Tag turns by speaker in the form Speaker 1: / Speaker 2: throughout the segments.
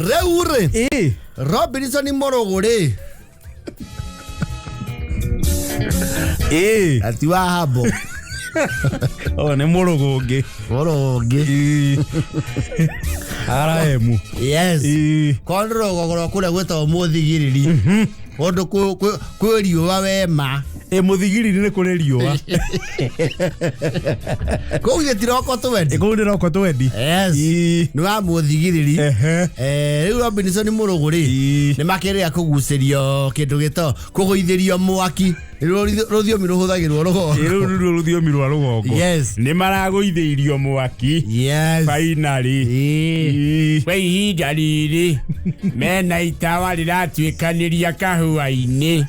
Speaker 1: Rĩu rĩ, Robinson Mũrũgũ rĩ, ati wa habo.
Speaker 2: O nĩ mũrũgũ ũngĩ.
Speaker 1: Mũrũgũ ũngĩ.
Speaker 2: RM.
Speaker 1: Yes. Korwo nĩ rũgongo rwa kũrĩa gwĩtagwo mũthigiriri, kũndũ kwĩ riũa wema.
Speaker 2: Ĩ mũthigiriri nĩ kũrĩ riũa.
Speaker 1: Kũu gĩtiroko twendi.
Speaker 2: Kũu nĩ roko twendi.
Speaker 1: Yes. Nĩ wa mũthigiriri. Rĩu Robinson Mũrũgũ rĩ, nĩ makĩrĩa kũgucĩrio kĩndũ gĩtagwo kũgũithĩrio mwaki. Nĩ rũthiomi rũhũthagĩrwo rũgongo.
Speaker 2: Rĩu nĩruo rũthiomi rwa rũgongo.
Speaker 1: Yes.
Speaker 2: Nĩ maragũithĩirio mwaki.
Speaker 1: Yes.
Speaker 2: Finally.
Speaker 3: Kwa ihinda rĩrĩ mena itawa rĩratuĩkanĩria kahũa-inĩ.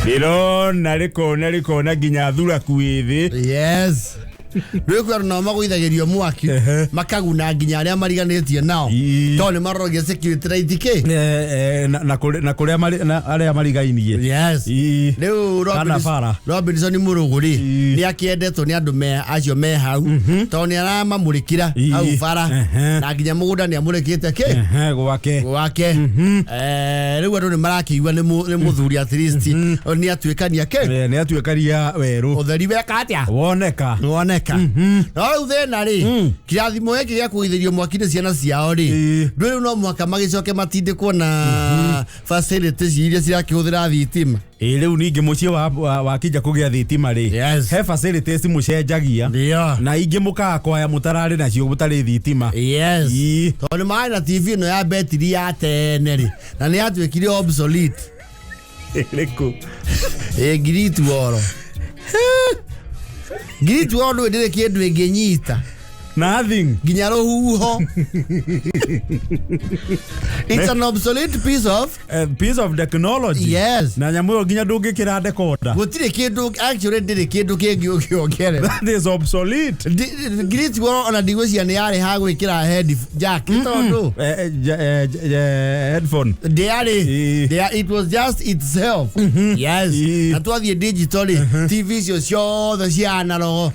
Speaker 2: Rĩrona rĩkona rĩkona nginya thuraku ĩ thĩ.
Speaker 1: Yes. Rĩu kwĩ andũ nao magũithagĩrio mwaki, makaguna nginya arĩa mariganĩtie nao, tondũ nĩ maroragia security light kĩ.
Speaker 2: Na kũrĩa na arĩa marigainie.
Speaker 1: Yes. Rĩu
Speaker 2: Kana bara.
Speaker 1: Robinson Mũrũgũ rĩ, nĩ akĩendetwo nĩ andũ acio me hau, tondũ nĩ aramamũrĩkĩra hau bara, na nginya mũgũnda nĩ amũrĩkĩte kĩ.
Speaker 2: Gwake.
Speaker 1: Gwake. Rĩu andũ nĩ marakĩigua nĩ mũthuri, at least nĩ atuĩkania kĩ.
Speaker 2: Nĩ atuĩkaria werũ.
Speaker 1: Ũtheri weka atĩa?
Speaker 2: Woneka.
Speaker 1: Woneka. No rĩu thĩna rĩ, kĩrathimo gĩkĩ gĩa kũgũithĩrio mwaki nĩ ciana ciao rĩ, ndũĩ rĩu no mũhaka magĩcoke matindĩkwo na facilities iria cirakĩhũthĩra thitima.
Speaker 2: Ĩ rĩu ningĩ mũciĩ wakinya kũgĩa thitima rĩ,
Speaker 1: Yes.
Speaker 2: he facilities mũcenjagia.
Speaker 1: Ndio.
Speaker 2: Na ingĩ mũkakwaya mũtararĩ nacio mũtarĩ thitima.
Speaker 1: Yes. Tondũ nĩ marĩ na TV ĩno ya betiri ya tene rĩ, na nĩ yatuĩkire obsolete.
Speaker 2: Ĩrĩkũ?
Speaker 1: Ĩ ngirituoro. Ngirituoro ndũĩ ndĩrĩ kĩndũ ĩngĩnyita.
Speaker 2: Nothing.
Speaker 1: Nginya rũhuho. It's an obsolete piece of
Speaker 2: A piece of technology.
Speaker 1: Yes.
Speaker 2: Na nyamũ ĩyo nginya ndũngĩkĩra decoder.
Speaker 1: Gũtirĩ kĩndũ, actually ndĩrĩ kĩndũ kĩngĩ ũngĩongerera.
Speaker 2: That is obsolete.
Speaker 1: Ngirituoro ona ndigwĩciria nĩ yarĩ ha gwĩkĩra head jack, tondũ
Speaker 2: Headphone.
Speaker 1: Ndĩarĩ. It was just itself. Yes. Na twathiĩ digital rĩ, TV icio ciothe cia analog.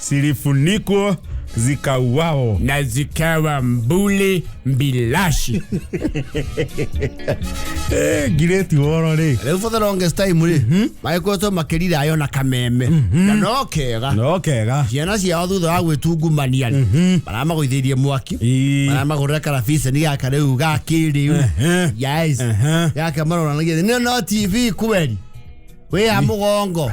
Speaker 2: Zilifunikwa zikauawa
Speaker 3: na zikawa mbule mbilashi.
Speaker 2: Ngirĩti woro rĩ.
Speaker 1: Rĩu for the longest time rĩ, magĩkoretwo makĩrirayo na kameme na no kega.
Speaker 2: No kega.
Speaker 1: Ciana ciao thutha wa gwĩtungumania rĩ, maramagũithĩirie mwaki, maramagũrĩra karabiceni gaka rĩu ga kĩrĩu. Yes. Gaka maronanagia nĩ no TV kweli wĩ ha mũgongo.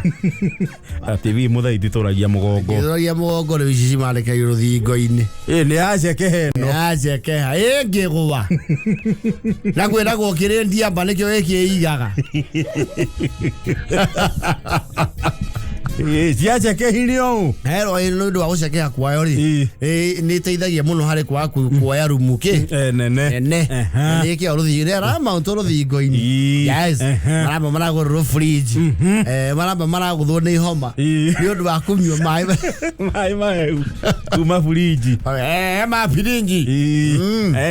Speaker 2: TV mũthai ititũragia mũgongo.
Speaker 1: Gĩtũragia mũgongo, rĩu ici cimanĩkagio rũthingo-inĩ.
Speaker 2: Ĩ nĩ yacekehe ĩno.
Speaker 1: Yacekeha ĩngĩgũa na kwĩragwo kĩrĩ ndiamba nĩkĩo gĩkĩigaga.
Speaker 2: Ĩ ciacekehire ũũ.
Speaker 1: Herwo ĩ nĩ ũndũ wa gũcekeha kwayo rĩ, nĩ ĩteithagia mũno harĩ kwaga kuoya rumu kĩ
Speaker 2: Nene.
Speaker 1: Nene. Nĩ ĩkĩo rũthingo nĩ aramount rũthingo-inĩ. Yes. Maramba maragũrĩrwo fridge. Maramba maragũthwo nĩ homa nĩ ũndũ wa kũnyua maĩ.
Speaker 2: Maĩ mahehu kuma burinji.
Speaker 1: Ma firinji.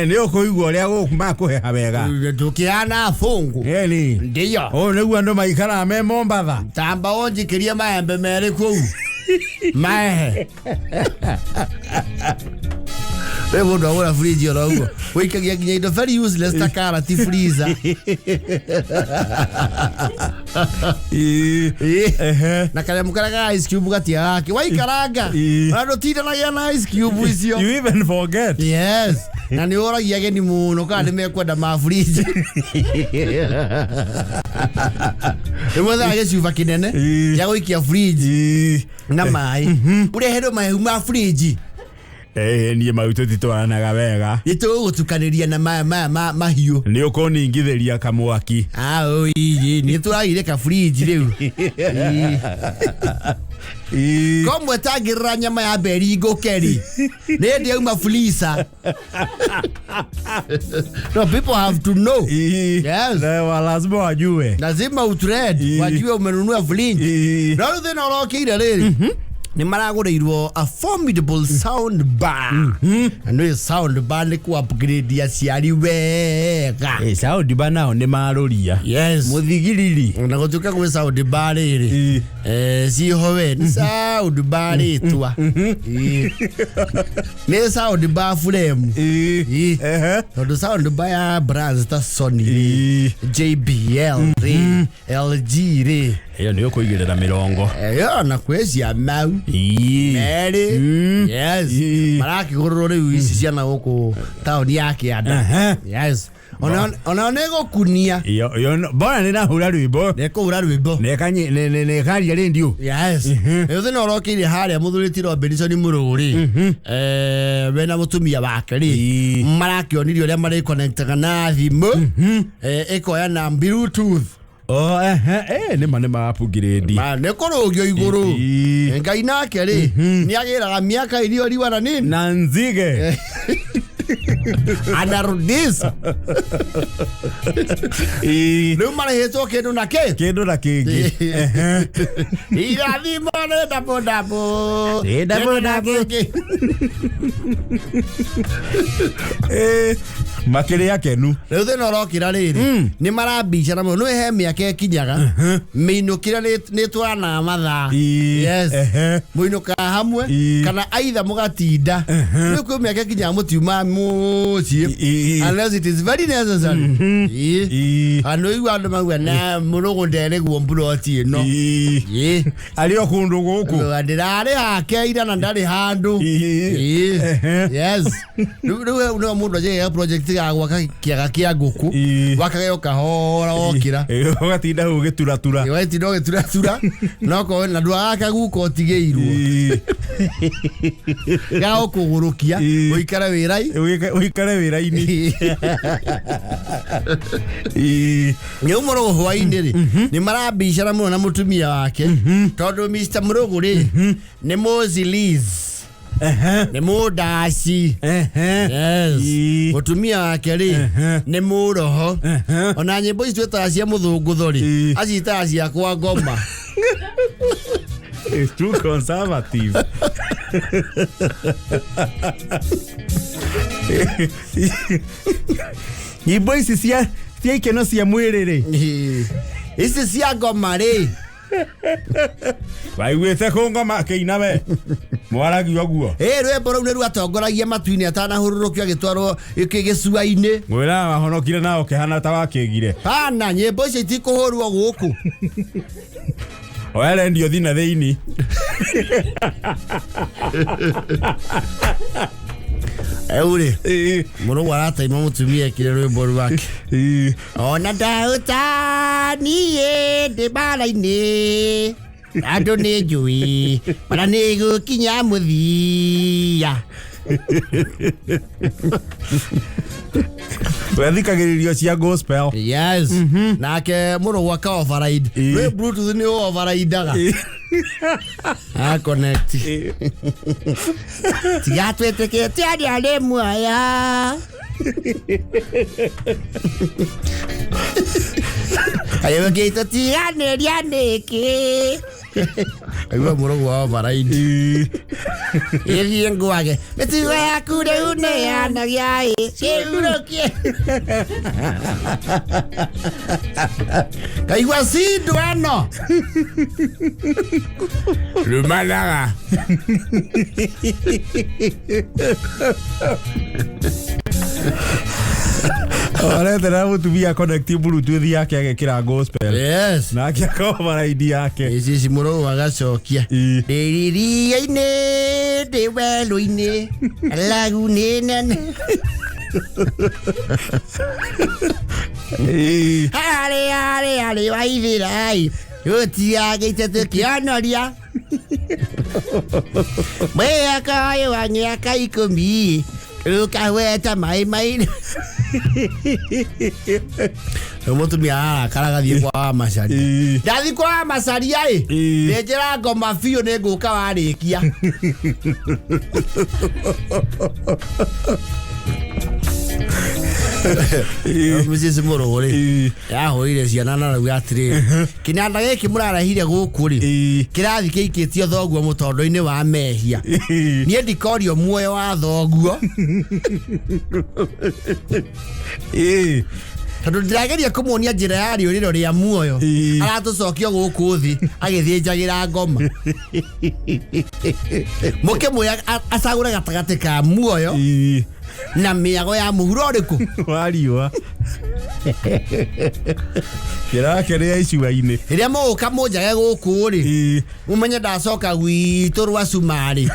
Speaker 2: Nĩ ũkũigua ũrĩa gũkũ makũheha wega.
Speaker 1: Tũkĩhana bũngũ.
Speaker 2: Ĩni.
Speaker 1: Ndiyo.
Speaker 2: Ũũ nĩguo andũ maikaraga me Mombatha.
Speaker 1: Tamba ũnjikĩrie maembe merĩ kũu maehe. Rĩu mũndũ agũra fridge oro ũguo ũikagia nginya indo very useless ta karati freezer. Na kanyamũ karĩa ka ice cube gatiaga gake waikaranga, ona ndũtindanagia na ice cube icio.
Speaker 2: You even forget.
Speaker 1: Yes, na nĩ ũragia ageni mũno kana nĩ mekwenda ma fridge. Rĩu ethaga gĩcuba kĩnene gĩa gũikia fridge na maĩ, ũreherwo mahehu ma fridge.
Speaker 2: Niĩ mau tũtitwaranaga wega.
Speaker 1: Nĩ tũgũgũtukanĩria na maya maya mahiũ.
Speaker 2: Nĩ ũkũningithĩria kamwaki.
Speaker 1: Aũi, nĩ tũragire ka fridge rĩu. Komwe tangĩrĩra nyama ya mberi ngũkeri nĩ ndĩ yauma freezer. No, people have to know. Yes.
Speaker 2: Na lazima wajue.
Speaker 1: Lazima utrend, wajue umenunua fridge. No rĩu thĩna ũrokĩire rĩrĩ, Nä maragå rä irwo a formidable sound bar, na nä sound bar nä kå upgrade aciari wega.
Speaker 2: Eh, sound bar nao nĩ marũria.
Speaker 1: Yes.
Speaker 2: Mũthigiriri.
Speaker 1: Na gå tuä ka gwä sound bar rä rä ciho we nä sound bar rä twa nä sound bar frame.
Speaker 2: Ĩ. Ehe.
Speaker 1: Tondå sound bar ya brands ta Sony rĩ,
Speaker 2: Ĩ.
Speaker 1: JBL rĩ, LG rĩ.
Speaker 2: Ĩyo nĩ ũkũigĩrĩra mĩrongo.
Speaker 1: Ĩyo na kwä cia mau
Speaker 2: Ĩ.
Speaker 1: merĩ. Yes.
Speaker 2: Ĩ.
Speaker 1: Marakĩgũrĩrwo rĩu ici ciana gũkũ taũni ya Kĩanda.
Speaker 2: Ehe.
Speaker 1: Yes, onao nĩ gũkunia.
Speaker 2: Ĩyo ĩyo mbona nĩ rahũra rwĩmbo.
Speaker 1: Nĩ kũhũra rwĩmbo.
Speaker 2: Nĩ ĩkaria rĩndiũ.
Speaker 1: Yes, rĩu thĩna ũrokĩire harĩa mũthuri ti Robinson Mũrũgũ rĩ, wena mũtumia wake rĩ,
Speaker 2: Ĩ.
Speaker 1: marakĩonirio ũrĩa marĩconnectaga na thimũ, ĩkoya na Bluetooth.
Speaker 2: Oh, ehe, eh, nĩ ma nĩ ma upgrade.
Speaker 1: Ma, nĩ kũrũgio igũrũ.
Speaker 2: Ĩ.
Speaker 1: Ngai nake rĩ nĩ agĩraga mĩaka irio riwa na nini
Speaker 2: Na nzige.
Speaker 1: Anarudisa.
Speaker 2: Ĩ.
Speaker 1: Rĩu marĩhĩtwo kĩndũ na kĩ.
Speaker 2: Kĩndũ na kĩngĩ. Ehe.
Speaker 1: Irathimo nĩ ndabo ndabo.
Speaker 2: Nĩ ndabo
Speaker 1: Kĩndũ na
Speaker 2: ndabo.
Speaker 1: kĩngĩ.
Speaker 2: Eh, makĩrĩ akenu.
Speaker 1: Rĩu thĩna ũrokĩra rĩrĩ nĩ marambicana mũno, nĩ he mĩaka ĩkinyaga mĩinũkĩre nĩ twaranaga mathaa.
Speaker 2: Ĩ.
Speaker 1: Yes.
Speaker 2: Ehe.
Speaker 1: Mũinũkaga hamwe
Speaker 2: Ĩ.
Speaker 1: kana aitha mũgatinda. Rĩu kwĩ mĩaka ĩkinyaga mũtiuma mũciĩ
Speaker 2: Ĩ.
Speaker 1: unless it is very necessary. Ĩ.
Speaker 2: Ĩ.
Speaker 1: Andũ igua andũ mauga na mũrũgũ nderĩguo mburoti ĩno.
Speaker 2: Ĩ.
Speaker 1: Ĩ.
Speaker 2: Arĩ o kũndũ gũkũ.
Speaker 1: Ndĩrarĩ hake ira na ndarĩ handũ.
Speaker 2: Ĩ.
Speaker 1: Ĩ.
Speaker 2: Ehe.
Speaker 1: Yes, rĩu nĩwe mũndũ anjĩkaga project ya gwaka kĩaga kĩa ngũkũ.
Speaker 2: Ĩ.
Speaker 1: Wakage o kahora wokĩra.
Speaker 2: Ĩ, ũgatinda hau ũgĩturatura.
Speaker 1: Watinda ũgĩturatura nokorwo na ndwagaka guka ũtigĩirwo
Speaker 2: Ĩ.
Speaker 1: ga ũkũgũrũkia.
Speaker 2: Ĩ.
Speaker 1: Ũikare wĩrai.
Speaker 2: Ũikare wĩra-inĩ. Ĩ.
Speaker 1: Nĩ mũrũgũ hwainĩ rĩ nĩ marambicana mũno na mũtumia wake tondũ Mr. Mũrũgũ rĩ nĩ mũzilis.
Speaker 2: Ehe.
Speaker 1: Nĩ mũndaci.
Speaker 2: Ehe.
Speaker 1: Yes.
Speaker 2: Ĩ.
Speaker 1: Mũtumia wake rĩ
Speaker 2: Ehe.
Speaker 1: nĩ mũroho.
Speaker 2: Ehe.
Speaker 1: Ona nyĩmbo ici twĩtaga cia mũthũngũtho rĩ,
Speaker 2: Ĩ.
Speaker 1: acitaga cia kwa ngoma.
Speaker 2: It's too conservative. Nyĩmbo ici cia ikeno cia mwĩrĩ rĩ.
Speaker 1: Ĩ. Ici cia ngoma rĩ.
Speaker 2: Waiguĩte kũ ngoma akĩina we mwaragia ũguo.
Speaker 1: Ĩ, rwĩmbo rũu nĩ rwatongoragia matu-inĩ atanahũrũrũkio agĩtwarwo gĩcua-inĩ.
Speaker 2: Mwĩraga wahonokire na ũkĩhana ta wakĩgire.
Speaker 1: Pana nyĩmbo icio itikũhũrwo gũkũ.
Speaker 2: Oya rendio thina thĩinĩ.
Speaker 1: Rĩu rĩ mũrũgũ arataima mũtumia ekire rwĩmbo rwake.
Speaker 2: Ĩ.
Speaker 1: Ona ndaũta niĩ ndĩ mbara-inĩ andũ nĩ njũĩ bara nĩ gũkinya mũthia.
Speaker 2: Wethikagĩrĩrio cia gospel.
Speaker 1: Yes, nake mũrũgũ aka override.
Speaker 2: Ĩ.
Speaker 1: Rwĩ Bluetooth nĩ overridaga a connect tiga twĩtĩkĩtie arĩa arĩ muoya kayũngĩ tũtiganĩria nĩkĩ aigua mũrũgũ wa override.
Speaker 2: Ĩ.
Speaker 1: Ĩthiĩ ngwage mĩtugo yaku rĩu nĩ yanagia ĩ ciĩhurũkie kaigua cindu ĩno.
Speaker 3: Rumanaga.
Speaker 2: Aretera mũtumia connect Bluetooth yake agekĩra gospel.
Speaker 1: Yes.
Speaker 2: Nake aka override yake.
Speaker 1: Ici ici mũrũgũ agacokia.
Speaker 2: Ĩ.
Speaker 1: Ndĩ iria-inĩ ndĩ werũ-inĩ lagu nĩ nene.
Speaker 2: Ĩ.
Speaker 1: Harĩ harĩ harĩ waithĩrai gũtiagĩte tũkĩonoria mwĩhaka ũyũ wa mĩaka 10 rũkahweta maĩ mairũ. Rĩu mũtumia arakara agathiĩ kwa Wamacaria.
Speaker 2: Ĩ.
Speaker 1: Ndathiĩ kwa Wamacaria ĩ.
Speaker 2: Ĩ.
Speaker 1: Nĩnjĩra ngoma biũ nĩ ngũka warĩkia. Mrs. Mũrũgũ rĩ yahũrire ciana na rauga atĩrĩrĩ, kĩnanda gĩkĩ mũrarehire gũkũ rĩ, kĩrathi kĩikĩtio thoguo mũtondo-inĩ wa mehia. Niĩ ndikorio muoyo wa thoguo, tondũ ndĩrageria kũmuonia njĩra ya rĩũrĩro rĩa muoyo. Aratũcokio gũkũ thĩ agĩthĩnjagĩra ngoma. Mũkĩmwĩra acagũre gatagatĩ ka muoyo na mĩago ya mũhuro ũrĩkũ?
Speaker 2: Wa riũa. Kĩrake rĩa icua-inĩ.
Speaker 1: Rĩrĩa mũgũka mũnjage gũkũ rĩ, mũmenye ndacoka gwitũ rwa cumarĩ.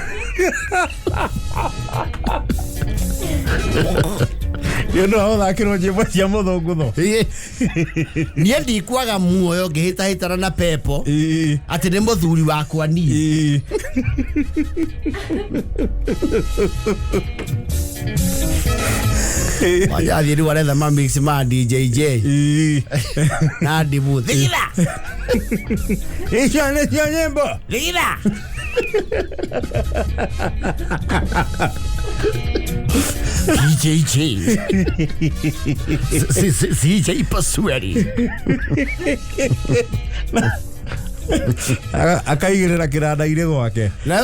Speaker 2: Nĩ ũndũ wa gũthakĩrwo nyĩmbo cia mũthũngũtho.
Speaker 1: Niĩ ndikwaga muoyo ngĩhĩtahĩtana na pepo atĩ nĩ mũthuri wakwa niĩ. Wajathiĩ rĩu aretha mamix ma DJJ na ndimũ thigitha.
Speaker 2: Icio nĩcio nyĩmbo.
Speaker 1: Thigitha. DJJ CJ Pasueri.
Speaker 2: Akaigĩrĩra kĩranda-inĩ gwake.
Speaker 1: Na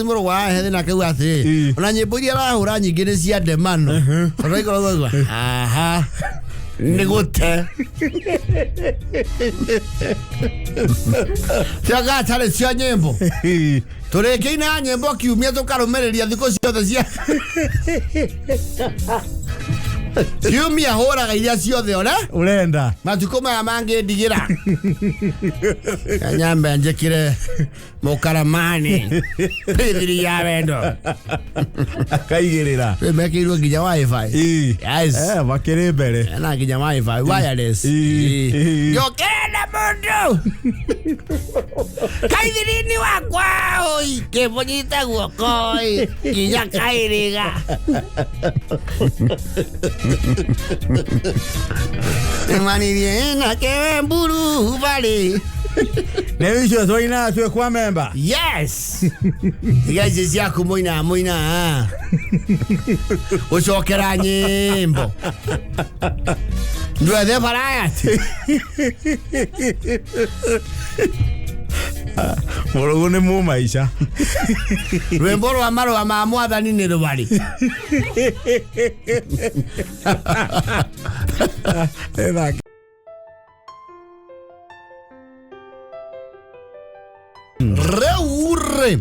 Speaker 1: mũrũ wa hethe na akauga atĩrĩ, ona nyĩmbo iria arahũra nyingĩ nĩ cia ndemano, tondũ aikoragwo auga haha nĩ gũte cio gatarĩ cio nyĩmbo. Tũrĩkĩina nyĩmbo kiumia, tũkarũmĩrĩria thikũ ciothe cia kiumia, hũraga iria ciothe ũre
Speaker 2: ũrenda.
Speaker 1: Matukũ maya mangĩ ndigĩra nyambe njĩkĩre mũkaramani pithiri ya wendo.
Speaker 2: Akaigĩrĩra.
Speaker 1: Mekĩirwo nginya WiFi. Yes.
Speaker 2: Makĩrĩ mbere.
Speaker 1: Na nginya WiFi wireless. Njokere na mũndũ kaithirini wakwa oi kĩmũnyita guoko oi nginya kairĩga nĩmanirie nake mburu barĩ.
Speaker 2: Nĩ icio twainaga twĩ kwa memba.
Speaker 1: Yes, iga ici ciaku mũina mũina gũcokera nyĩmbo ndwethe variety.
Speaker 2: Mũrũgũ nĩ mũmaica.
Speaker 1: Rwĩmbo rwa marũa ma mwathani nĩ rwarĩ?
Speaker 2: Ĩthake.
Speaker 1: Rĩu rĩ,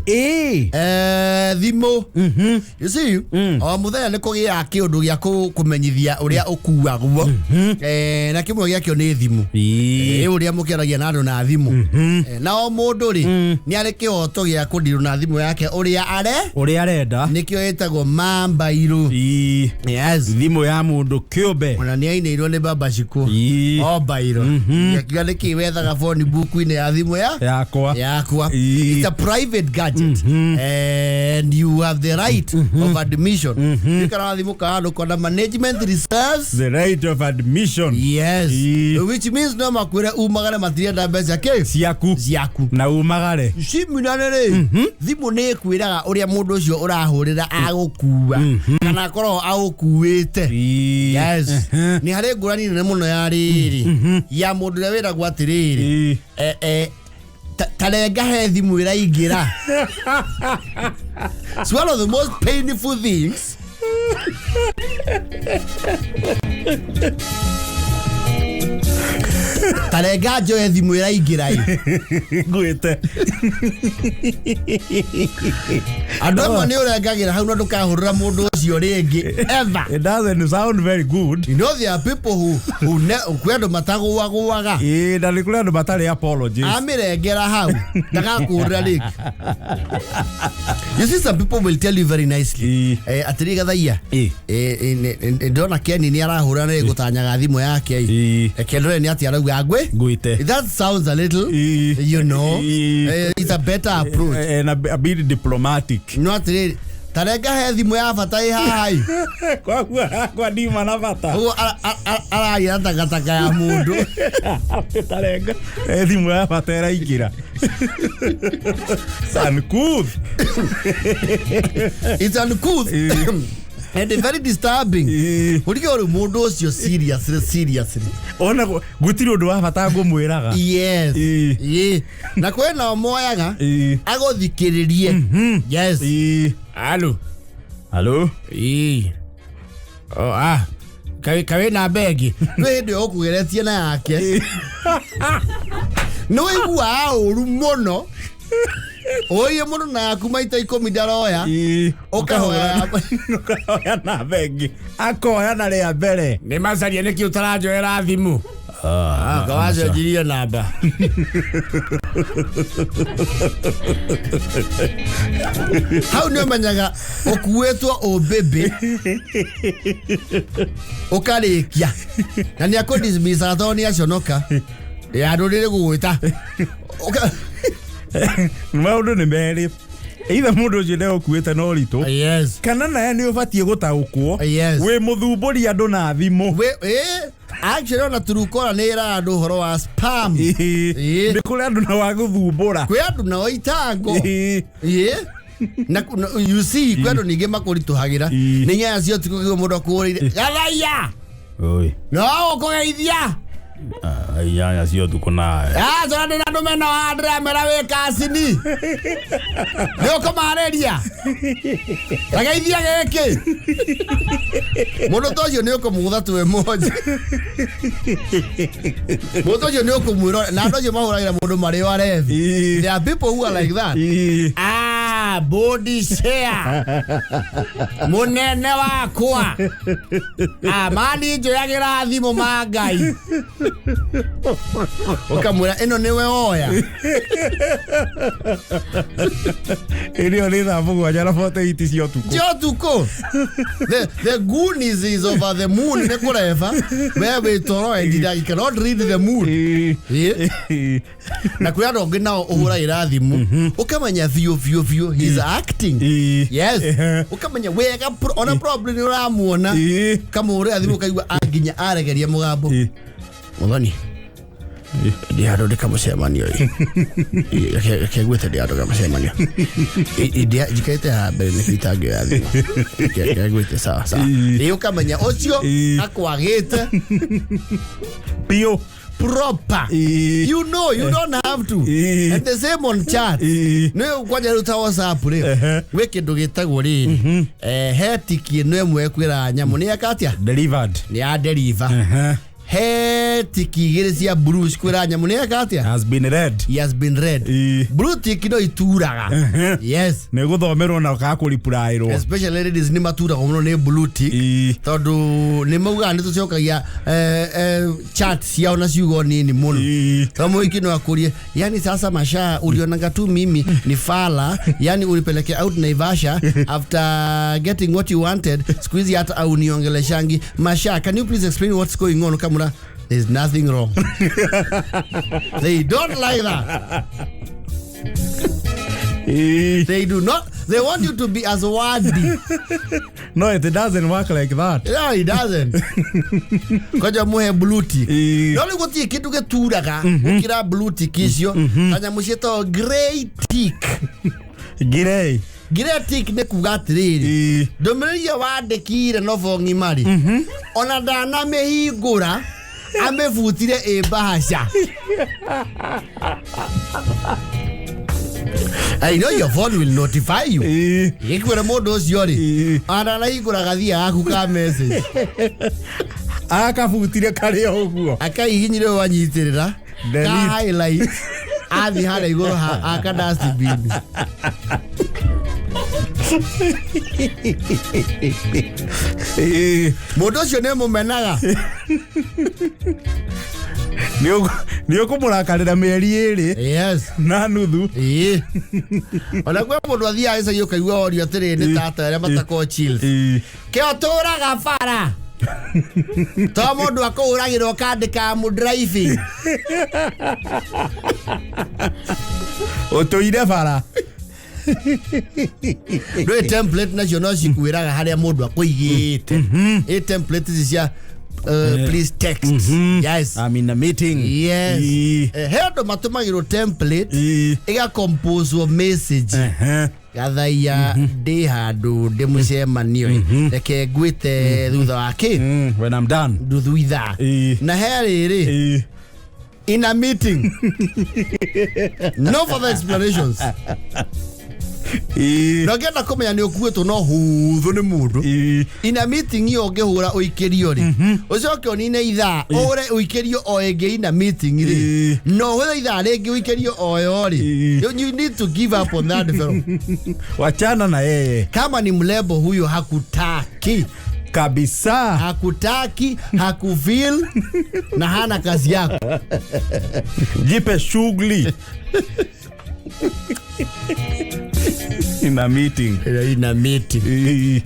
Speaker 1: thimũ, you see, o mũthenya nĩ kũgĩaga kĩũndũ gĩa kũmenyithia ũrĩa ũkuagwo. Na kĩmwe gĩakĩo nĩ thimũ. Ũrĩa mũkĩaragia na andũ na thimũ. Na o mũndũ rĩ, nĩ arĩ kĩhoto gĩa kũndirwo na thimũ yake ũrĩa are
Speaker 2: ũrĩa arenda.
Speaker 1: Nĩkĩo ĩtagwo mambairũ. Yes.
Speaker 2: Thimũ ya mũndũ kĩũmbe.
Speaker 1: Ona nĩ ainĩirwo nĩ Baba Shiko. O mbairũ akiuga nĩkĩ wethaga phone book-inĩ ya thimũ ya
Speaker 2: yakwa.
Speaker 1: Yakwa. It's a private gadget and you have the right of admission. Ikara thimũ ka kona management reserves
Speaker 2: the right of admission.
Speaker 1: Yes. Which means no makwĩre umagare, matirenda mbeca kĩ
Speaker 2: ciaku.
Speaker 1: Ciaku.
Speaker 2: Na umagare.
Speaker 1: Cimina rĩ, thimũ nĩ ĩkwĩraga ũrĩa mũndũ ũcio ũrahũrĩra agũkua kana akorwo agũkuĩte. Yes, nĩ harĩ ngũrani nene mũno ya rĩrĩ ya mũndũ ũrĩa wĩragwo atĩrĩrĩ, tarenga he thimũ ĩraingĩra. It's one of the most painful things. Tarenga njoe thimũ ĩraingĩra ĩ.
Speaker 2: Ngwĩte.
Speaker 1: Andũ amwe nĩ ũrengagĩra hau na ndũkahũrĩra mũndũ ũcio rĩngĩ ever.
Speaker 2: It doesn't sound very good.
Speaker 1: You know there are people who kwĩ andũ matagũagũaga.
Speaker 2: Ĩĩ, na nĩ kũrĩ andũ matarĩ apologies.
Speaker 1: Amĩrengera hau ndagakũhũrĩra rĩngĩ. You see, some people will tell you very nicely, atĩrĩ gathaia, ndona Ken nĩ arahũra na gũtanyaga thimũ yake. Reke ndore nĩ atĩ arauga ngwĩ.
Speaker 2: Ngwĩte.
Speaker 1: That sounds a little it's a better approach.
Speaker 2: And a bit diplomatic.
Speaker 1: No atĩrĩrĩ, tarenga he thimũ ya bata ĩ haha ĩ.
Speaker 2: Kwaguo hakwa ndima na bata.
Speaker 1: Ũguo araria takataka ya mũndũ.
Speaker 2: Tarenga thimũ ya bata ĩraingĩra. Uncouth.
Speaker 1: It's uncouth. And very disturbing. Ũrige ũrĩ mũndũ ũcio, seriously, seriously.
Speaker 2: Ona gũtirĩ ũndũ wa bata ngũmwĩraga.
Speaker 1: Yes. Ĩĩ. Na kwĩ nao moyaga agũthikĩrĩrie. Yes.
Speaker 3: Alo.
Speaker 2: Halo.
Speaker 3: Ii. Oh, ah. Kawe na begi.
Speaker 1: Kwĩ hĩndĩ ũkũgeretie na yake nĩ wĩiguaga ũru mũno, ũiye mũndũ na yaku maita 10 ndaroya. Ũkahoya.
Speaker 2: Ũkahoya na bengi akoya na rĩa mbere.
Speaker 3: Nĩ macaria nĩkĩ ũtaranjoera thimũ. Ah, kawacenjirie namba.
Speaker 1: Hau nĩ ũmenyaga ũkuĩtwo ũmbĩmbĩ ũkarĩkia na nĩ akũdismissaga tondũ nĩ aconoka ya ndũrĩrĩ gũgwĩta.
Speaker 2: Maũndũ nĩ merĩ, either mũndũ ũcio ndegũkuĩte na ũritũ kana naye nĩ ũbatiĩ gũtaũkwo wĩ mũthumbũri andũ na thimũ.
Speaker 1: Actually ona Turukora nĩ ĩraga andũ ũhoro wa spam.
Speaker 2: Nĩ kũrĩ andũ na wa gũthumbũra.
Speaker 1: Kwĩ andũ nao itango. Ĩĩ. Na you see, kwĩ andũ ningĩ makũritũhagĩra. Nĩ nyanya cia ũtukũ kĩguo mũndũ akũhũrĩire gathaiya.
Speaker 2: Oi.
Speaker 3: No ũkũgeithia.
Speaker 2: Inyanya cia ũtukũ nawe.
Speaker 3: Ah, tondũ ndĩ na andũ mena wa ndĩramera wĩ kacini. Nĩ ũkũmarĩria. Tageithia gĩkĩ.
Speaker 1: Mũndũ ta ũcio nĩ ũkũmũgũtha tu emoji. Mũndũ ta ũcio nĩ ũkũmwĩra na andũ acio mahũragĩra mũndũ marĩ o arevi. There are people who are like that.
Speaker 3: Ah, body share. Mũnene wakwa. Ah, mani njoyagĩra thimũ ma Ngai.
Speaker 1: Ũkamwĩra ĩno nĩwe woya.
Speaker 2: Ĩrĩo nĩ thaa 7:48 cia ũtukũ.
Speaker 1: Cia ũtukũ. The Goonies is over the moon nĩ kũreba. We wĩ toro and you cannot read the moon. Ĩĩ. Na kwĩ andũ angĩ nao ũhũragĩra thimũ ũkamenya biũ biũ biũ he's acting. Yes. Ũkamenya wega ona probably nĩ ũramuona. Kamũhũrĩra thimũ ũkaigua nginya aregeria mũgambo. Mũthoni. Ndĩ handũ ndĩ kamũcemanio ĩ. Reke ngwĩte ndĩ handũ kamũcemanio. Njikarĩte haha mbere nĩkĩo itangĩoya thimũ. Reke ngwĩte sawa sawa. Ĩ ũkamenya ũcio akwagĩte
Speaker 2: Biũ.
Speaker 1: Proper. You know, you don't have to. And the same on chat. Nĩ kwanja rĩu ta WhatsApp rĩ. Gwĩ kĩndũ gĩtagwo rĩrĩ. He tiki ĩno ĩmwe ĩkwĩraga nyamũ nĩ eka atĩa?
Speaker 2: Delivered.
Speaker 1: Nĩ ya deliver. He tiki igĩrĩ cia blue cikwĩra nyamũ nĩ eka atĩa?
Speaker 2: Has been read.
Speaker 1: He has been read. Blue tick no ituraga. Yes.
Speaker 2: Nĩ gũthomerwo na ũkaga kũripuraĩrwo.
Speaker 1: Especially ladies nĩ maturagwo mũno nĩ blue tick. Tondũ nĩ maugaga nĩ tũcokagia chat ciao na ciugo nini mũno. Tondũ mũhiki no akũrie, yani sasa masha ulionaga tu mimi ni fala, yani ulipeleke out Naivasha after getting what you wanted, siku hizi hata au niongeleshangi. Masha, can you please explain what's going on? Kamura, there's nothing wrong. They don't like that. They do not. They want you to be as worthy.
Speaker 2: No, it doesn't work like that.
Speaker 1: No, it doesn't. Kwaja muhe blue tick. No rĩu gũtirĩ kĩndũ gĩturaga gũkĩra blue tick icio. Ta nyamũ ciĩtagwo grey tick.
Speaker 2: Grey.
Speaker 1: Grey tick nĩ kuga atĩrĩrĩ, ndũmĩrĩri ĩyo wandĩkire nobo ng'ima-rĩ, ona ndanamĩhingũra amĩbutire ĩ mbahaca. I know your phone will notify you. Gĩkwĩra mũndũ ũcio rĩ, ananahingũra gathia gaku ka message.
Speaker 2: Akabutire karĩ o ũguo.
Speaker 1: Akaihinyire ũyũ anyitĩrĩra.
Speaker 2: Delete.
Speaker 1: Ka highlight. Athiĩ harĩa igũrũ aka dustbin. Mũndũ ũcio nĩ mũmenaga.
Speaker 2: Nĩ ũkũmũrakarĩra mĩeri ĩrĩ.
Speaker 1: Yes.
Speaker 2: Na nuthu.
Speaker 1: Ona kwĩ mũndũ athiaga gĩcagi ũkaigua orio atĩrĩ nĩ tata arĩa matakoragwo chills. Kĩo tũraga bara. To mũndũ akũhũragĩra ũkandĩka mũndrive.
Speaker 2: Ũtũire bara.
Speaker 1: Ndũĩ template nacio no cikwĩraga harĩa mũndũ akũigĩte. Ĩ template ici cia Please text. Yes.
Speaker 2: I'm in a meeting.
Speaker 1: Yes.
Speaker 2: Ĩĩ.
Speaker 1: He andũ matũmagĩrwo template
Speaker 2: Ĩĩ.
Speaker 1: ĩgakomposwo message. Gathaia ndĩ handũ ndĩ mũcemanio, reke ngwĩte thutha wa kĩ.
Speaker 2: When I'm done.
Speaker 1: Nuthu ithaa.
Speaker 2: Ĩĩ.
Speaker 1: Na he rĩrĩ, in a meeting, no further explanations. Na ũngĩenda kũmenya nĩ ũkuĩtwo no hũthũ nĩ mũndũ. In a meeting iyo ũngĩhũra ũikĩrio rĩ, ũcoke ũnine ithaa ũhũre ũikĩrio o ĩngĩ in a meeting rĩ, no ũhũre ithaa rĩngĩ ũikĩrio o yo rĩ, you need to give up on that fellow.
Speaker 2: Wachana na yeye.
Speaker 1: Kama ni mlebo huyo hakutaki.
Speaker 2: Kabisa.
Speaker 1: Hakutaki, hakufeel na hana kazi yako.
Speaker 2: Jipe shughuli. In a meeting.
Speaker 1: In a meeting.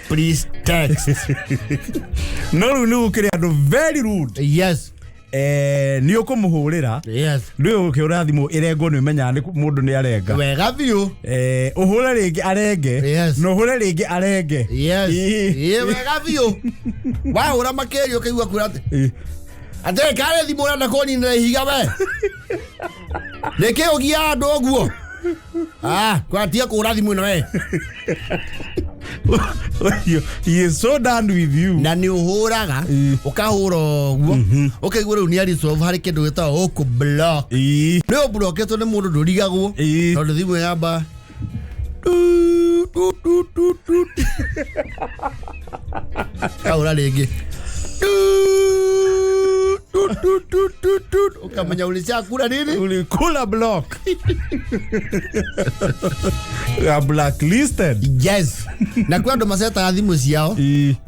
Speaker 1: Please text.
Speaker 2: No rĩu nĩ gũkĩrĩ andũ very rude. Nĩ ũkũmũhũrĩra. Ndũĩ ũkĩhũra thimũ ĩrengwo nĩ ũmenyaga nĩ mũndũ nĩ arenga.
Speaker 1: Wega biũ.
Speaker 2: Ũhũre rĩngĩ arenge. Na ũhũre rĩngĩ arenge.
Speaker 1: Ĩĩ, wega biũ. Wahũra makĩria ũkaigua kura atĩ atĩ karĩ thimũ ũrenda kũninĩra ihiga we. Nĩkĩ ũgiaga andũ ũguo? Ah, kwatia kũhũra thimũ ĩno we.
Speaker 2: He is so done with you.
Speaker 1: Na nĩ ũhũraga, ũkahũra ũguo ũkaigua rĩu nĩ aresolve harĩ kĩndũ gĩtagwo gũkũ block. Nĩ ũblocketwo nĩ mũndũ ndũrigagwo. Tondũ thimũ yamba tu, tu, tu, tu, tu. Kahũra rĩngĩ Tu, tu, tu, tu, tu, tu. Ũkamenya ulichakula nini.
Speaker 2: Ulikula block. You are blacklisted.
Speaker 1: Yes, na kwĩ andũ macetaga thimũ ciao.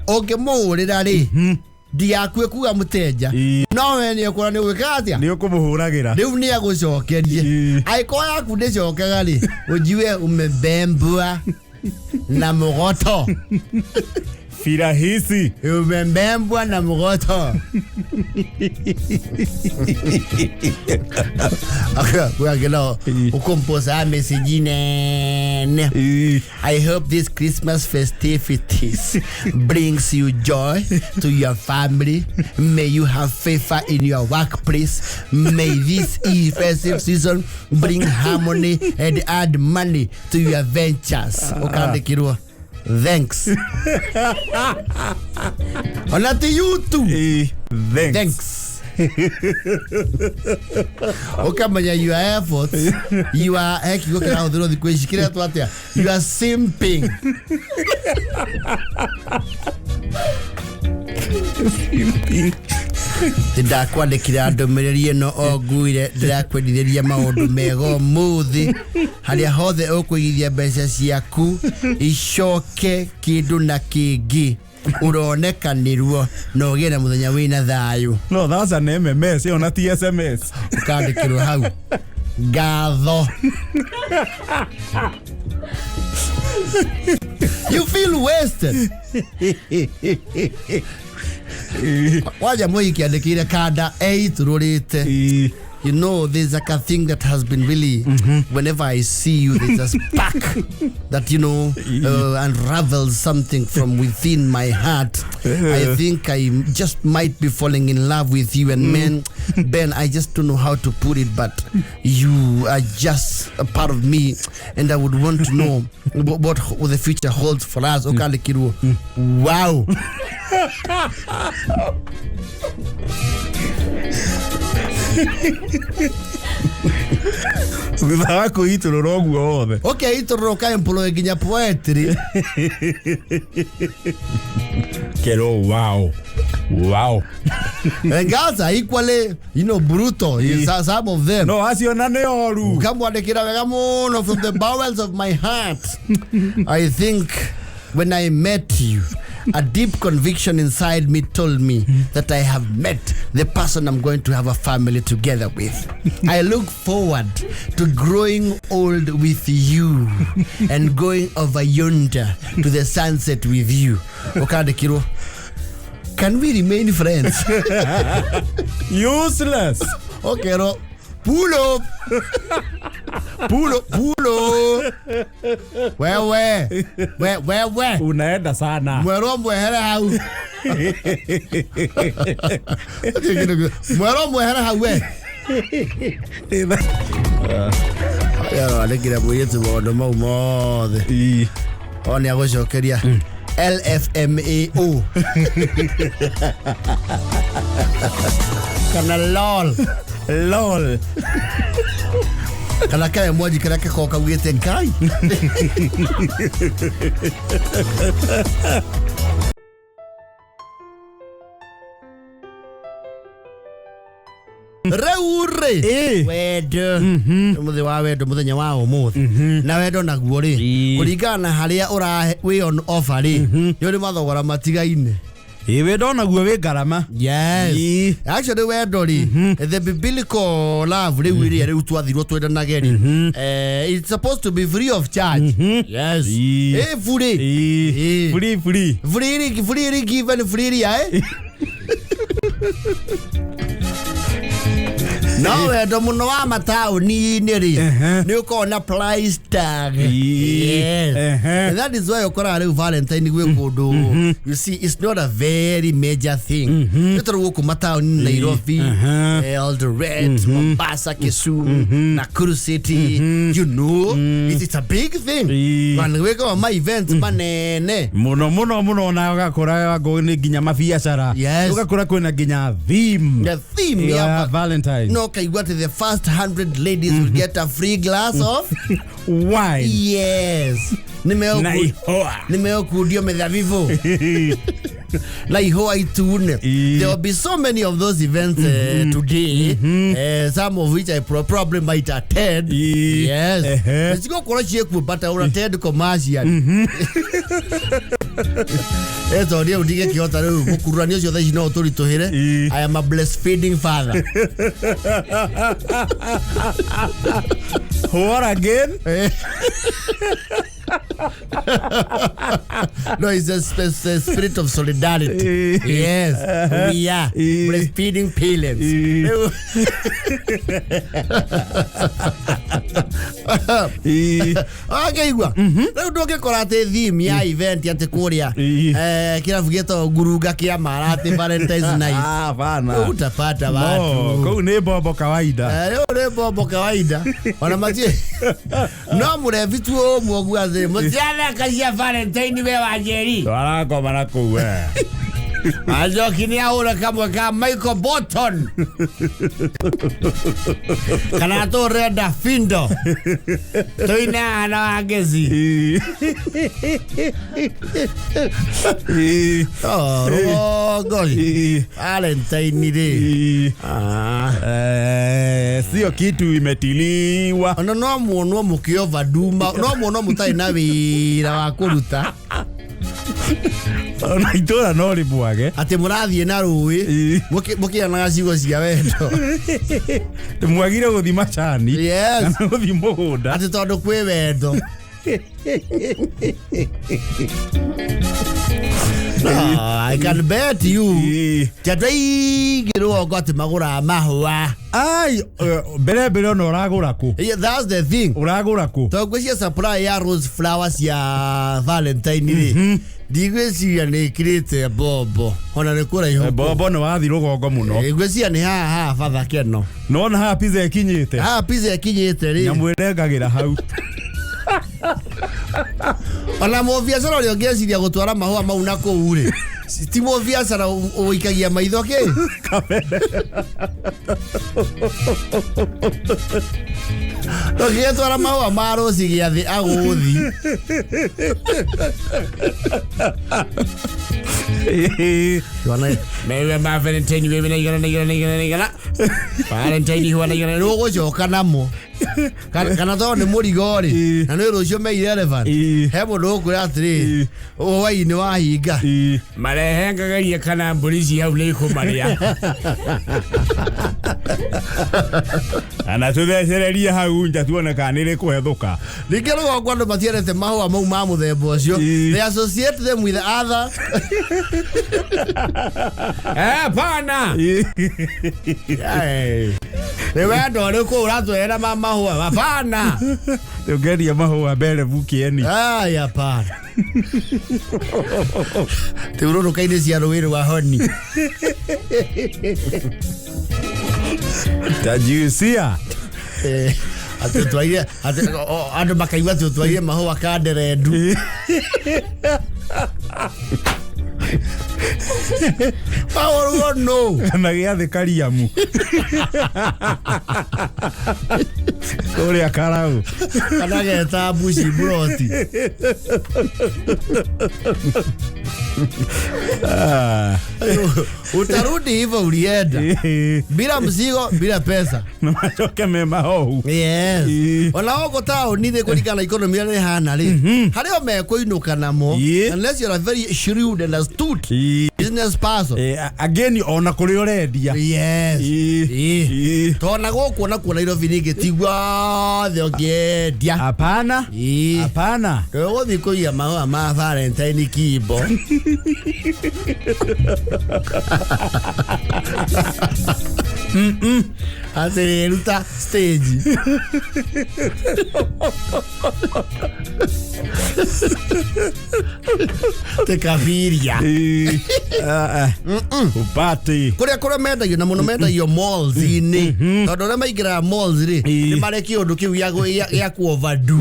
Speaker 1: Ũngĩmũhũrĩra rĩ, ndigakue kuga mũtenja. No we nĩ ũkũra nĩ ũgwĩka atĩa.
Speaker 2: Nĩ ũkũmũhũragĩra.
Speaker 1: Rĩu nĩ agũcokerie. Angĩkorwo yaku ndĩcokaga rĩ, ũnjiue umebembwa na mũgoto.
Speaker 2: Firahisi.
Speaker 1: Umebembwa na mũgoto. Kwĩ nao ũkomposa message nene. I hope this Christmas festivities brings you joy to your family. May you have favor in your workplace. May this festive season bring harmony and add money to your ventures. Ukandikirwo. Thanks. Ona ti you too.
Speaker 2: Thanks.
Speaker 1: Thanks. Ukamenya your efforts, you are, he kiugo kĩrahũthĩrwo thikũ ici kĩretwo atĩa, you are simping. Ndakwandĩkĩra ndũmĩrĩri ĩno o nguire ndĩrakwendithĩria maũndũ mega ũmũthĩ harĩa hothe ũkũigithia mbeca ciaku icoke kĩndũ na kĩngĩ ũronekanĩrwo na ũgĩe na mũthenya wĩna thayũ.
Speaker 2: No, that's an MMS, ĩyo na ti SMS.
Speaker 1: Ũkandĩkĩrwo hau ngatho. You feel wasted. Wanja mũhiki andĩkĩire kanda eitũrũrĩte. You know, there's like a thing that has been really, whenever I see you, there's a spark that, you know, unravels something from within my heart. I think I just might be falling in love with you. And man, Ben, I just don't know how to put it, but you are just a part of me. And I would want to know what the future holds for us. Wow.
Speaker 2: Thutha wa kwĩitũrũra ũguo wothe.
Speaker 1: Ũkeitũrũra ũkaemploy nginya poetry.
Speaker 2: Kero, wow. Wow.
Speaker 1: And girls are equally, you know, brutal. Some of them.
Speaker 2: No, acio na nĩ oru.
Speaker 1: Ũkamwandĩkĩra wega mũno from the bowels of my heart. I think when I met you, a deep conviction inside me told me that I have met the person I'm going to have a family together with. I look forward to growing old with you and going over yonder to the sunset with you. Okandikirwo, can we remain friends?
Speaker 2: Useless.
Speaker 1: Okay, no. Pull up. Pull up, pull up. Wewe. We, we, we.
Speaker 2: Unaenda sana.
Speaker 1: Mwerwo mwehere hau. Mwero mwehere hau we. Yarandĩkire mũirĩtu maũndũ mau mothe.
Speaker 2: Ii.
Speaker 1: O nĩ agũcokeria LFMAO kana LOL
Speaker 2: Lol.
Speaker 1: kana kae mwanji karĩa gakoragwo kaugĩte Ngai. Rĩu rĩ
Speaker 2: Ĩ.
Speaker 1: wendo mũthĩ wa wendo mũthenya wa ũmũthĩ na wendo naguo rĩ
Speaker 2: Ĩ.
Speaker 1: kũringana na harĩa ũrahe wĩ on offer rĩ nĩ ũrĩ mathogora matigaine.
Speaker 2: Ĩ wendo naguo wĩ ngarama.
Speaker 1: Yes.
Speaker 2: Ĩ.
Speaker 1: Actually wendo rĩ the biblical love rĩu ĩrĩa rĩu twathirwo twendanage rĩ it's supposed to be free of charge. Yes.
Speaker 2: Ĩ.
Speaker 1: Ĩ free.
Speaker 2: Ĩ.
Speaker 1: Ĩ.
Speaker 2: Free free.
Speaker 1: Freely freely given freely eh. No wendo mũno wa mataũni-inĩ rĩ
Speaker 2: Ehe.
Speaker 1: nĩ ũkoragwo na price tag.
Speaker 2: Ĩ.
Speaker 1: Yes.
Speaker 2: Ehe.
Speaker 1: And that is why ũkoraga rĩu Valentine gwĩ kũndũ you see it's not a very major thing. Nĩ tondũ gũkũ mataũni Nairobi,
Speaker 2: Ehe.
Speaker 1: Eldoret, Mombasa, Kisumu, Nakuru City, you know, it's a big thing.
Speaker 2: Ĩ.
Speaker 1: Na nĩ gwĩkagwo ma events manene.
Speaker 2: Mũno mũno mũno na ũgakora ngo nĩ nginya mabiacara.
Speaker 1: Yes.
Speaker 2: Ũgakora kwĩna nginya theme.
Speaker 1: The theme
Speaker 2: Ĩyo
Speaker 1: ya
Speaker 2: ya Valentine.
Speaker 1: no kaigua atĩ the first 100 ladies will get a free glass of
Speaker 2: Wine.
Speaker 1: yes.
Speaker 2: Na ihũa.
Speaker 1: Nĩ megũkundio mĩthabibũ na ihũa itune.
Speaker 2: Ĩ.
Speaker 1: There will be so many of those events today, some of which I probably might attend.
Speaker 2: Ĩ.
Speaker 1: Yes.
Speaker 2: Ehe.
Speaker 1: Cigũkorwo ciĩkuo but I will attend commercially. Tondũ rĩu ndigĩkĩhota rĩu mũkururanio ũcio thaa ici no ũtũritũhĩre.
Speaker 2: Ĩ.
Speaker 1: I am a breastfeeding father.
Speaker 2: What again?
Speaker 1: No, it's a spirit of solidarity. Yes, we are breastfeeding parents. Akeigua rĩu ndũngĩkora atĩ theme ya event atĩ kũrĩa kĩrabu gĩtagwo ngurunga kĩa mara atĩ Valentine's night.
Speaker 2: Ah, bana.
Speaker 1: Utapata
Speaker 2: No,
Speaker 1: watu
Speaker 2: kũu nĩ mbombo kawaida.
Speaker 1: Rĩu nĩ mbombo kawaida ona matie no mũrebi tu ũmwe ũguo atĩ mũtiathaka cia Valentine we Wanjeri.
Speaker 2: Twarakoma na kũu we.
Speaker 1: Anjoki nĩ ahũra kamwe ka Michael Bolton kana tũrenda Findo tũina na Wangeci.
Speaker 2: Ĩ.
Speaker 1: Oh, rũgongo rĩ
Speaker 2: Ĩ.
Speaker 1: Valentine rĩ
Speaker 2: Ĩ.
Speaker 1: Ah.
Speaker 2: Sio kitu imetiliwa.
Speaker 1: Ona no muonwo mũkĩoverduma no muonwo mũtarĩ na wĩra wa kũruta
Speaker 2: Ona itũra no rĩmwage.
Speaker 1: atĩ mũrathiĩ na rũĩ
Speaker 2: Ĩ.
Speaker 1: mũkĩanaga ciugo cia wendo.
Speaker 2: Mwagire gũthiĩ macani.
Speaker 1: Yes.
Speaker 2: Kana gũthiĩ mũgũnda.
Speaker 1: Atĩ tondũ kwĩ wendo. No, I can bet you
Speaker 2: Ĩ.
Speaker 1: ti andũ aingĩ rũgongo atĩ magũraga mahũa.
Speaker 2: Ai, mbere mbere ona ũragũra kũ?
Speaker 1: Yeah, that's the thing.
Speaker 2: Ũragũra kũ?
Speaker 1: Tondũ ngwĩciria supply ya rose flower cia Valentine rĩ ndigwĩciria nĩ ĩkĩrĩte mbombo ona nĩ kũraihu.
Speaker 2: Mbombo nĩ wathiĩ rũgongo mũno.
Speaker 1: Ngwĩciria nĩ haha haha batha keno.
Speaker 2: Nona haha pizza ĩkinyĩte.
Speaker 1: Haha pizza ĩkinyĩte rĩ
Speaker 2: Nyamũ ĩrengagĩra hau.
Speaker 1: Ona mũbiacara ũrĩa ũngĩciria gũtwara mahũa mau na kũu rĩ ti mũbiacara ũikagia maitho kĩ ndũngĩgĩtwara mahũa ma rũci gĩathĩ agũthi. Mewe ma Valentine wewe na igana na igana na igana na igana Valentine huwa na igana nĩ ũgũcoka namo kana tondũ nĩ mũrigo rĩ
Speaker 2: Ĩ.
Speaker 1: na nĩ rũciũ me irrelevant.
Speaker 2: Ĩ.
Speaker 1: He mũndũ ũkwĩra atĩrĩ
Speaker 2: Ĩ.
Speaker 1: hwaĩ-inĩ wahinga
Speaker 2: Ĩ.
Speaker 3: Marehe ngagaria kana mbũri ci hau nĩ ikũmarĩa.
Speaker 2: Kana tũthecererie hau nja tuone kana nĩ rĩkũhethũka.
Speaker 1: Ningĩ rũgongo andũ matiendete mahũa mau ma mũthemba ũcio.
Speaker 2: Ĩ.
Speaker 1: They associate them with other
Speaker 3: Hapana.
Speaker 2: Ĩ.
Speaker 1: Hey. Nĩ wendo ũrĩkũ ũratwĩra ma mahũa? Hapana.
Speaker 2: Ũngeria mahũa mbere bukieni.
Speaker 1: Ai, hapana. Thiũrũrũka-inĩ cia rũĩ rwa Honi.
Speaker 2: Tajiusia.
Speaker 1: Eh, atĩ twaire atĩ andũ makaigua atĩ twaire mahũa kanderendu. Mahũrwo no.
Speaker 2: Kana gĩathĩ kariamu. Kũrĩa karau.
Speaker 1: Kana geta mbuci mburoti.
Speaker 2: Ah.
Speaker 1: Utarudi hivyo ulienda. Bila mzigo, bila pesa.
Speaker 2: Na macoke me mahohu.
Speaker 1: Yes.
Speaker 2: Ĩĩ.
Speaker 1: Ona gũkũ taũni rĩ kũringana na economy ũrĩa ĩhana rĩ, harĩ o mekũinũka namo
Speaker 2: Ĩĩ.
Speaker 1: unless you're a very shrewd and astute
Speaker 2: Ĩĩ.
Speaker 1: business person.
Speaker 2: Again ona kũrĩa ũrendia.
Speaker 1: Yes.
Speaker 2: Ĩĩ.
Speaker 1: Ĩĩ.
Speaker 2: Ĩĩ.
Speaker 1: Tona gũkũ nakuo Nairobi ningĩ ti guothe ũngĩendia.
Speaker 2: Hapana.
Speaker 1: Ĩĩ.
Speaker 2: Hapana.
Speaker 1: Ndũgũthiĩ kũiya mahũa ma Valentine kimbo. Atĩ ruta stage. Te kabiria.
Speaker 2: Ĩĩ. Ah, ah. Upate.
Speaker 1: Kũrĩa kũrĩa mendagio na mũno mendagio malls-inĩ tondũ arĩa maingĩraga malls rĩ
Speaker 2: Ĩĩ.
Speaker 1: nĩ marĩ kĩũndũ kĩu gĩa ku overdo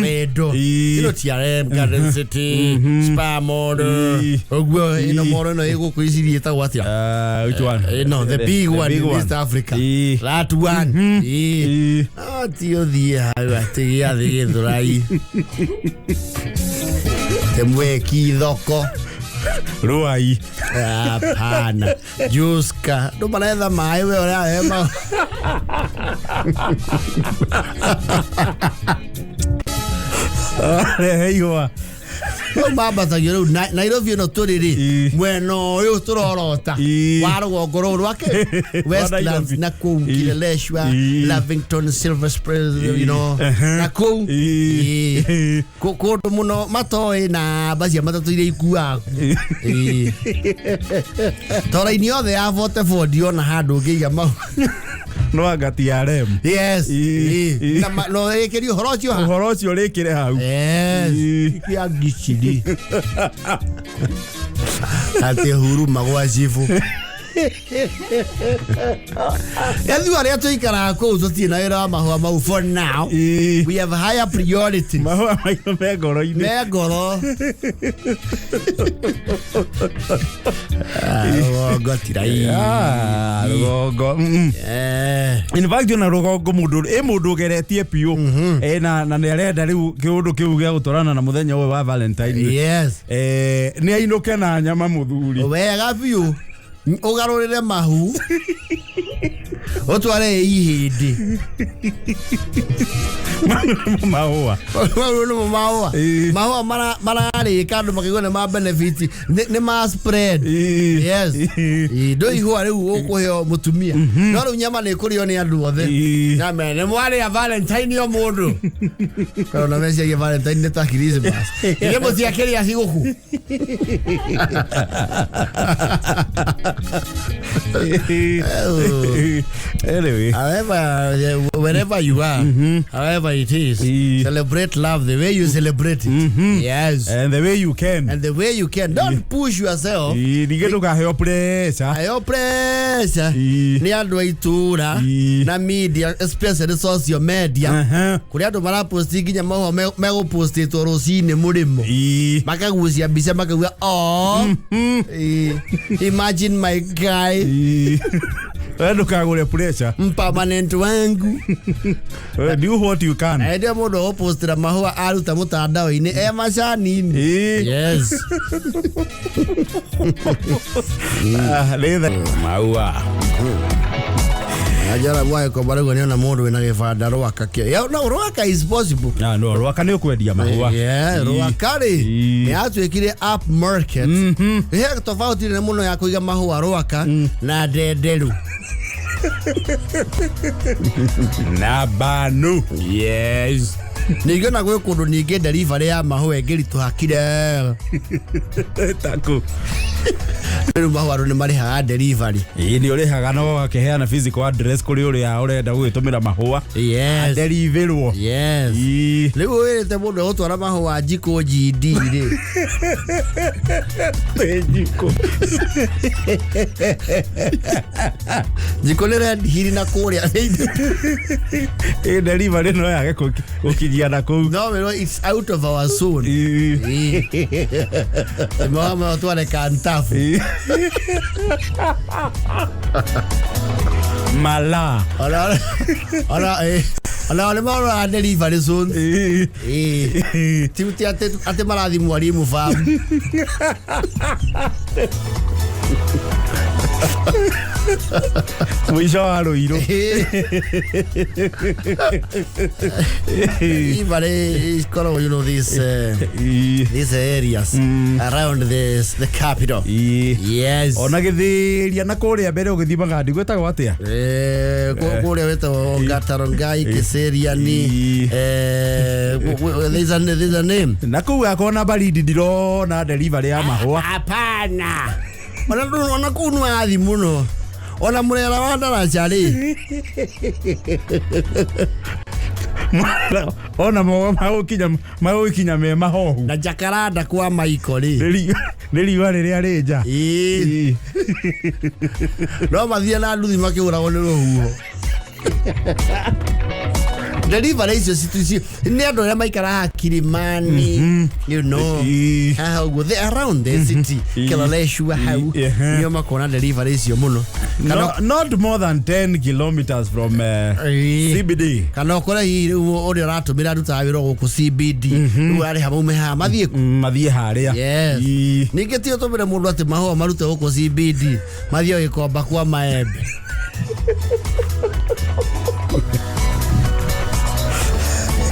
Speaker 1: wendo.
Speaker 2: Ĩĩ.
Speaker 1: Ĩno TRM, Garden City, Spar Mall,
Speaker 2: Ĩĩ.
Speaker 1: ũguo ĩno mall ĩno ĩ gũkũ Iciri ĩtagwo atĩa?
Speaker 2: Which one?
Speaker 1: No, the big one in East Africa.
Speaker 2: Ĩĩ.
Speaker 1: That one. Ĩĩ.
Speaker 2: Ĩĩ.
Speaker 1: No ti ũthiĩ hau atĩ gĩathĩ Gĩthũrai. Te mweki thoko.
Speaker 2: Rũai.
Speaker 1: Hapana. Juska. Ndũ maretha maĩ we ũrahe ma.
Speaker 2: Rehe ihũa.
Speaker 1: Rĩu mambatagio rĩu Nairobi ĩno tũrĩ rĩ
Speaker 2: Ĩĩ.
Speaker 1: mwena ũyũ tũrorota
Speaker 2: Ĩĩ.
Speaker 1: wa rũgongo rũrũ rwake Westlands
Speaker 2: Nairobi.
Speaker 1: na kũu
Speaker 2: Ĩĩ.
Speaker 1: Kileleshwa,
Speaker 2: Ĩĩ.
Speaker 1: Lavington, Silver Spring, you know, na kũu
Speaker 2: Ĩĩ.
Speaker 1: Ĩĩ. Kũndũ mũno matoĩ namba cia matatũ iria ikuaga. Ĩĩ. Toro-inĩ yothe ya 44 ndiona handũ ũngĩiga mau.
Speaker 2: No anga TRM.
Speaker 1: Yes.
Speaker 2: Ĩĩ.
Speaker 1: Ĩĩ.
Speaker 2: Ĩĩ.
Speaker 1: Na no ĩkĩrie ũhoro ũcio ha.
Speaker 2: Ũhoro ũcio ũrĩkĩre hau.
Speaker 1: Yes.
Speaker 2: Ĩĩ.
Speaker 1: Kĩa ngiciri. Atĩ huruma gwa cibũ. Ithuĩ arĩa tũikaraga kũu tũtirĩ na wĩra wa mahũa mau for now.
Speaker 2: Ĩĩ.
Speaker 1: We have higher priorities.
Speaker 2: Mahũa maitũ me ngoro-inĩ.
Speaker 1: Me ngoro. Ah, Rũgongo ti raithi.
Speaker 2: Ah, rũgongo.
Speaker 1: Eh.
Speaker 2: In fact ona rũgongo mũndũ ĩ mũndũ ũgeretie biũ. Eh, na nĩ arenda rĩu kĩũndũ kĩu gĩa gũtwarana na mũthenya ũyũ wa Valentine.
Speaker 1: Yes.
Speaker 2: Eh, nĩ ainũke na nyama mũthuri.
Speaker 1: Wega biũ. Ũgarũrĩre mahu. Ũtware ihĩndĩ.
Speaker 2: Mahũa.
Speaker 1: Mau nĩmo mahũa.
Speaker 2: Ĩĩ.
Speaker 1: Mahũa mararĩka andũ makaigua nĩ ma benefit nĩ ma spread.
Speaker 2: Ĩĩ.
Speaker 1: Yes.
Speaker 2: Ĩĩ.
Speaker 1: Ĩĩ, ndũ ihũa rĩu ũkũheo mũtumia. No rĩu nyama nĩ ĩkũrĩo nĩ andũ othe.
Speaker 2: Ĩĩ.
Speaker 1: Na me nĩ mwarĩa Valentine o mũndũ. Kana meciagia Valentine nĩ ta Christmas. Ithuĩ mũtiakĩrĩa cigũkũ.
Speaker 2: Anyway.
Speaker 1: However, wherever you are, however it is,
Speaker 2: Ĩĩ.
Speaker 1: celebrate love the way you celebrate it. Yes.
Speaker 2: And the way you can.
Speaker 1: And the way you can. Don't push yourself.
Speaker 2: Ĩĩ, ningĩ ndũkaheo pressure.
Speaker 1: Ayo pressure
Speaker 2: Ĩĩ.
Speaker 1: nĩ andũ a itũra
Speaker 2: Ĩĩ.
Speaker 1: na media especially social media
Speaker 2: Aha.
Speaker 1: kũrĩa andũ maraposti nginya mahũa megũpostĩtwo rũcinĩ mũrĩmo
Speaker 2: Ĩĩ.
Speaker 1: makagucia mbica makauga oh imagine my guy
Speaker 2: Ĩĩ. We ndũkagũre pressure.
Speaker 1: mpermanent wangu.
Speaker 2: We do what you can.
Speaker 1: Na hĩndĩ ĩyo mũndũ agũpostĩra mahũa aruta mũtandao-inĩ e macani-inĩ.
Speaker 2: Ĩĩ.
Speaker 1: Yes.
Speaker 2: Ah, nĩ maua.
Speaker 1: Ajara mwae kwa baragwa niona mũndũ wĩna gĩbanda Rwaka kĩo. Yeah, no, Rwaka is possible.
Speaker 2: Ah, no, Rwaka nĩ ũkwendia mahũa.
Speaker 1: Yeah,
Speaker 2: Ĩĩ.
Speaker 1: Rwaka rĩ
Speaker 2: Ĩĩ.
Speaker 1: nĩ yatuĩkire up market. He tofauti nene mũno ya kũiga mahũa Rwaka na ndenderu.
Speaker 2: Na banu.
Speaker 1: Yes. Ningĩ ona gwĩ kũndũ ningĩ delivery ya mahũa ĩngĩritũha kirega.
Speaker 2: Taku.
Speaker 1: Rĩu mahũa andũ nĩ marĩhaga delivery.
Speaker 2: Ĩĩ, nĩ ũrĩhaga no ũgakĩheana physical address kũrĩ ũrĩa ũrenda gũgĩtũmĩra mahũa.
Speaker 1: Yes.
Speaker 2: Deliverwo.
Speaker 1: Yes.
Speaker 2: Ĩĩ.
Speaker 1: Rĩu wĩrĩte mũndũ egũtwara mahũa njikũ GD rĩ.
Speaker 2: Njikũ.
Speaker 1: Njikũ nĩ Red Hill na kũrĩa thĩinĩ.
Speaker 2: Ĩĩ, delivery no yage gũkinyia na kũu.
Speaker 1: No wĩrwo it's out of our zone.
Speaker 2: Ĩĩ.
Speaker 1: Ĩĩ. Mahũa mayo tware Kantafu.
Speaker 2: Ĩĩ. Mala.
Speaker 1: Ona ona ona nĩ maroraga delivery zone.
Speaker 2: Ĩĩ.
Speaker 1: Ĩĩ. Ti ti atĩ atĩ marathi mwarimu famu.
Speaker 2: Mũico wa Rũirũ.
Speaker 1: Delivery ikoragwo you know this
Speaker 2: Ĩĩ.
Speaker 1: these areas around this the capital.
Speaker 2: Ĩĩ.
Speaker 1: Yes.
Speaker 2: Ona gĩthĩria na kũrĩa mbere ũgĩthiĩ Magadi gwĩtagwo atĩa?
Speaker 1: Kũrĩa wĩtagwo Ngatarongai Kiseriani.
Speaker 2: Ĩĩ.
Speaker 1: There's a name.
Speaker 2: Na kũu gakorwo na baridi ndirona delivery ya mahũa.
Speaker 1: Hapana. Ona ona kũu nĩ wathi mũno. Ona mũrera wa ndaraca rĩ.
Speaker 2: Ona mogo magũkinya me mahohu.
Speaker 1: Na Jacaranda kwa Maiko rĩ.
Speaker 2: Nĩ riũa rĩrĩa rĩ nja.
Speaker 1: Ĩĩ.
Speaker 2: Ĩĩ.
Speaker 1: No mathiĩ na nduthi makĩhũragwo nĩ rũhuho. Delivery icio nĩ andũ arĩa maikaraga Kilimani, you know,
Speaker 2: Ĩĩ.
Speaker 1: haha ũguo the around the city,
Speaker 2: Ĩĩ.
Speaker 1: Kileleshwa hau
Speaker 2: Ĩĩ, ehe.
Speaker 1: nĩo makona delivery icio mũno. Kana
Speaker 2: No, not more than 10 kilometers from
Speaker 1: Ĩĩ.
Speaker 2: CBD.
Speaker 1: Kana ũkore hihi rĩu ũrĩa ũratũmĩra arutaga wĩra gũkũ CBD, rĩu arĩha maume haha mathiĩ kũ.
Speaker 2: Mathiĩ harĩa.
Speaker 1: Yes.
Speaker 2: Ĩĩ.
Speaker 1: Ningĩ ti ũtũmĩre mũndũ atĩ mahũa marute gũkũ CBD mathiĩ gĩkomba kwa maembe.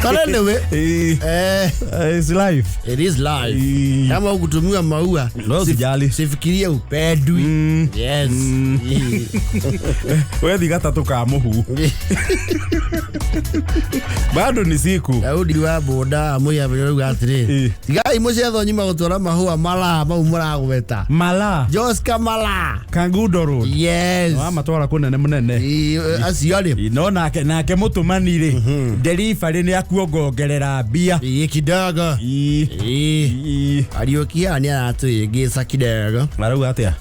Speaker 1: But anyway,
Speaker 2: Ĩĩ. It's life.
Speaker 1: it is life.
Speaker 2: Ĩĩ.
Speaker 1: Kama hukutumiwa maua,
Speaker 2: No, usijali.
Speaker 1: sifikirie upendwi. Yes. Ĩĩ.
Speaker 2: Wethi gatatũ ka mũhu. Bado ni siku.
Speaker 1: Daudi wa boda amwĩra rauga atĩrĩ,
Speaker 2: Ĩĩ.
Speaker 1: tigai mũcetho nyuma gũtwara mahũa malaa mau mũragweta.
Speaker 2: Mala.
Speaker 1: Joska malaa.
Speaker 2: Kangundo Road.
Speaker 1: Yes.
Speaker 2: Wamatwara kũnene mũnene.
Speaker 1: Ĩĩ, acio rĩ.
Speaker 2: Ĩĩ, no nake nake mũtũmani rĩ delivery nĩ akuongongerera mbia.
Speaker 1: Ĩĩ, kidogo.
Speaker 2: Ĩĩ.
Speaker 1: Ĩĩ.
Speaker 2: Ĩĩ.
Speaker 1: Kariũki haha nĩ aratwĩgĩca kidogo.
Speaker 2: Arauga atĩa?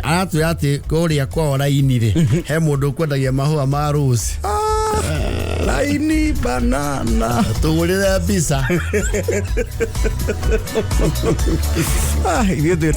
Speaker 1: Aratwĩra atĩ kũrĩa kwao raini rĩ, he mũndũ ũkwendagia mahũa ma rose.
Speaker 2: Laini banana.
Speaker 1: Tũgũrĩre mbica.
Speaker 2: Ithuĩ twĩ